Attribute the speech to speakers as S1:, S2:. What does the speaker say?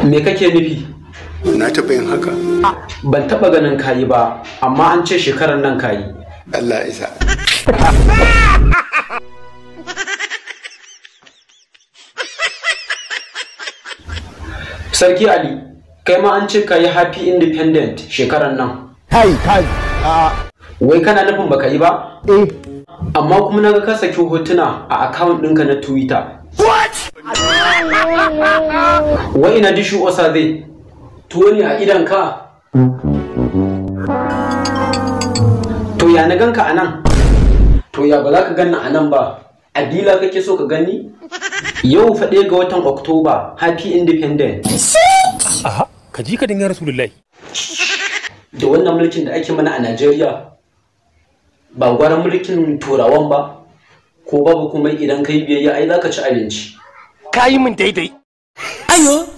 S1: Me kake nufi?
S2: Na taɓa yin haka.
S1: Ban taɓa ganin kayi ba, amma an ce shekarar nan kayi.
S2: Allah isa.
S1: Sarki Ali, kai ma an ce kayi Happy Independent shekarar nan.
S3: Kai kai.
S1: Wai kana nufin baka yi ba?
S3: Eh.
S1: Amma kuma naga ka saki hotuna a account ɗinka na Twitter.
S3: What?
S1: Wai ina dishu Osaze? Tuwo ne a idon ka? To ya na ganka a nan? To ya ba za ka ganni a nan ba? Adila kake so ka gani? Yau fa 1 ga watan Oktoba, Happy Independent.
S4: Aha, ka ji ka dinga Rasulullahi.
S1: Da wannan mulkin da ake mana a Najeriya, ba gwara mulkin Turawan ba, ko babu kuma idan kai biyayya ai za ka ci abinci.
S4: Ka yi min daidai.
S1: Ayo!